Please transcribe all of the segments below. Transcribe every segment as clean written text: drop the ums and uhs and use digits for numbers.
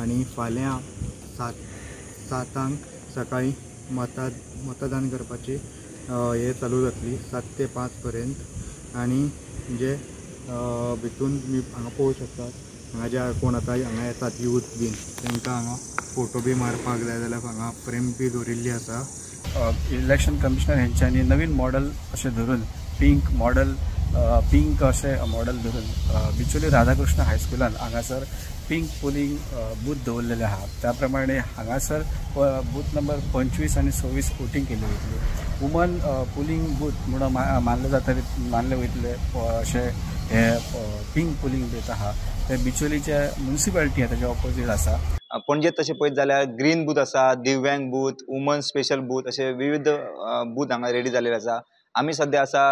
आनी फाल्यां 7 सकाळीं मतदान करपाची हे चालू जातली 7 ते 5 पर्यंत। आनी म्हणजे भितून तुमी हांगा पळोवंक शकतात, हांगा जे कोण आतां हांगा येतात यूथ बीन तांकां हांगा फोटो बी मारपाक जाय जाल्यार हांगा फ्रेम बी दवरिल्ली आसा। इलेक्शन कमिशनर हेंच्यांनी नवीन मॉडल अशें धरून पिंक मॉडल पिंक अशें मॉडल धरून बिचोली राधाकृष्ण हायस्कुलान हांगासर पिंक पोलिंग बूथ दवरलेले आहा। त्या प्रमाणे हांगासर बूथ नंबर 25 आनी 26 वोटींग केली वयतली। वुमन पोलिंग बूथ म्हणून मानले जातले मानले वयतले अशें हे पिंक पोलिंग बूथ आहा ते बिचोलीचे म्युनिसिपालिटी आहा तेच्या ऑपोजीट आसा। पणजे तशें पळयत जाल्यार ग्रीन बूथ आसा, दिव्यांग बूथ, वुमन स्पेशल बूथ अशे विविध बूथ हांगा रेडी जाल्ले आसा। आमी सद्या आसा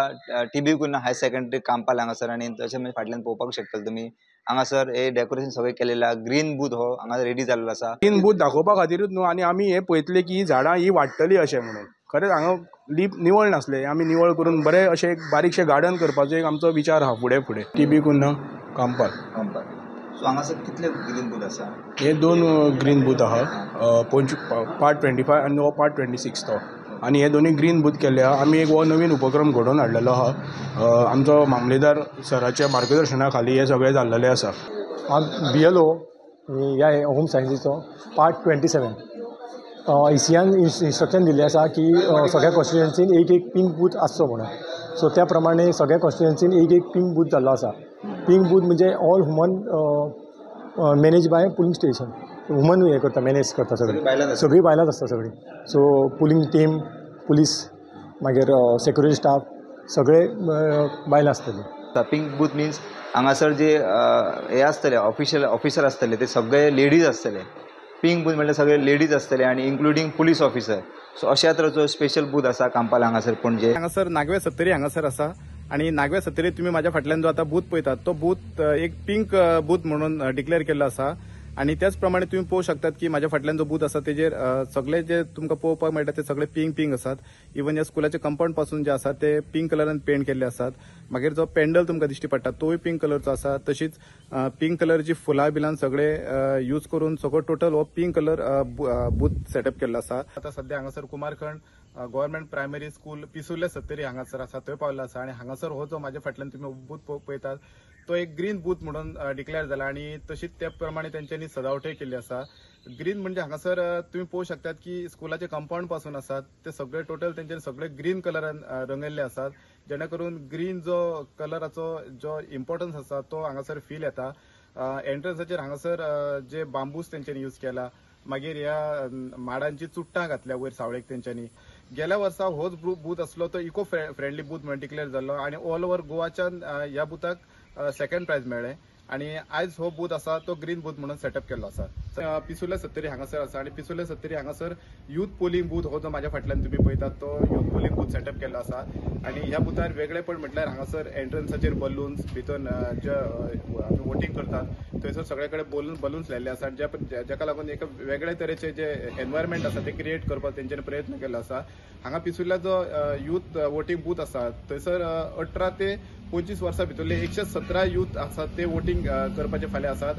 T B Cunha higher secondary Campal हांगासर आनी तशें म्हणजे फाटल्यान पळोवपाक शकतले तुमी हांगासर हे डेकोरेशन सगळें केलेलें आहा। ग्रीन बूथ हो हांगा रेडी जाल्लो आसा। ग्रीन बूथ दाखोवपा खातीरूच न्हू, आनी आमी हें पळयतले की ही झाडां ही वाडटली अशें म्हणून। खरेंच हांगा लीप निवळ नासलें, आमी निवळ करून बरें अशें एक बारीकशें गार्डन करपाचो एक आमचो विचार आहा फुडें फुडें। टीबी कुन्हा कांपाल। कांपाल। सो हांगासर कितले ग्रीन बूथ आसा? हे 2 ग्रीन बूथ आहा, पार्ट 25 आनी हो पार्ट 26 तो। आनी हे दोनूय ग्रीन बूथ केल्ले आहा। आमी एक हो नवीन उपक्रम घडोवन हाडलेलो आहा, आमचो मामलेदार सराच्या मार्गदर्शना खाली हे सगळें जाल्लेलें आसा। हांव BLO ह्या होम सायन्सीचो पार्ट 27 ECN instruction दिल्लें आसा की सगळ्या कॉन्स्टिट्युएन्सीन एक एक पिंक बूथ आसचो म्हणून। सो त्या प्रमाणे सगळ्या कॉन्स्टिट्युएन्सीन एक एक पिंक बूथ जाल्लो आसा। पिंक बूथ म्हणजे all woman manage by polling station, woman हें करता, मॅनेज करता सगळीं, सगळीं बायलांच आसता सगळीं। सो पुलींग टीम, पुलीस, मागीर सेक्युरिटी स्टाफ सगळे बायलां आसतली। पिंक बूथ मिन्स हांगासर जे हे आसतले ऑफिसर आसतले ते सगळे लेडीज आसतले। पिंक बूथ म्हणल्यार सगळे लेडीज आसतले आनी इन्क्लुडींग पुलीस ऑफिसर। सो अशा तरेचो स्पेशल बूथ आसा कांपाल हांगासर पणजे। हांगासर नागवे सत्तरी हांगासर आसा आनी नागवे सत्तरी तुमी म्हाज्या फाटल्यान जो आतां बूथ पळयतात तो बूथ एक पिंक बूथ म्हणून डिक्लेअर केल्लो आसा। आनी त्याच प्रमाणे तुमी पळोवंक शकतात की म्हाज्या फाटल्यान जो बूथ आसा तेजेर सगळे जे तुमकां पळोवपाक मेळटा ते सगळे पिंक पिंक आसात। इवन ह्या स्कुलाचे कंपाउंड पासून जे आसा ते पिंक कलरान पेंट केल्ले आसात। मागीर जो पेंडल तुमकां दिश्टी पडटा तोय पिंक कलरचो आसा। तशीच पिंक कलरची फुलां बिलां सगळे यूज करून सगळो टोटल हो पिंक कलर बूथ सेटअप केल्लो आसा। आतां सद्या हांगासर Kumarkhand government primary school Pissurlem Sattari हांगासर आसा थंय पावल्लो आसा। आनी हांगासर हो जो म्हाज्या फाटल्यान तुमी बूथ पळयतात तो एक ग्रीन बूथ म्हणून डिक्लेअर जाला आनी तशीच त्या प्रमाणे तेंच्यांनी सजावटय केल्ली आसा। ग्रीन म्हणजे हांगासर तुमी पळोवंक शकतात की स्कुलाचे कंपाउंड पासून आसात ते सगळे टोटल तेंच्यांनी सगळे ग्रीन कलरान रंगयल्ले आसात, जेणे करून ग्रीन जो कलराचो जो इम्पॉर्टन्स आसा तो हांगासर फील येता। एंट्रन्साचेर हांगासर जे बांबूस तेंच्यांनी यूज केला, मागीर ह्या माडांची चुट्टां घातल्या वयर सावळेक तेंच्यांनी। गेल्या वर्सा होच बूथ आसलो तो इको फ्रेंडली बूथ म्हणून डिक्लेअर जाल्लो आनी ऑल ओवर गोवाच्यान ह्या बुथाक सेकंड प्रायज मेळ्ळें आनी आयज हो बूथ आसा तो ग्रीन बूथ म्हणून सेटअप केल्लो आसा। पिसुर्ले सत्तरी हांगासर आसा आनी पिसुर्ले सत्तरी हांगासर यूथ पोलिंग बूथ हो जो म्हाज्या फाटल्यान तुमी पळयतात तो यूथ पोलिंग बूथ सेटअप केल्लो आसा। आनी ह्या बुथार वेगळेपण म्हटल्यार हांगासर एंट्रन्साचेर बलून्स भितर जे आमी वोटींग करतात थंयसर सगळे कडेन बलून्स लायिल्ले आसा, जाका लागून एक वेगळे तरेचे जे एनवायरमेंट आसा ते क्रिएट करपाक तेंच्यांनी प्रयत्न केल्लो आसा। हांगा पिसुर्ल्या जो यूथ वोटींग बूथ आसा थंयसर 18 ते 25 वर्सां भितरले 117 यूथ आसात ते वोटींग करपाचे फाल्यां आसात।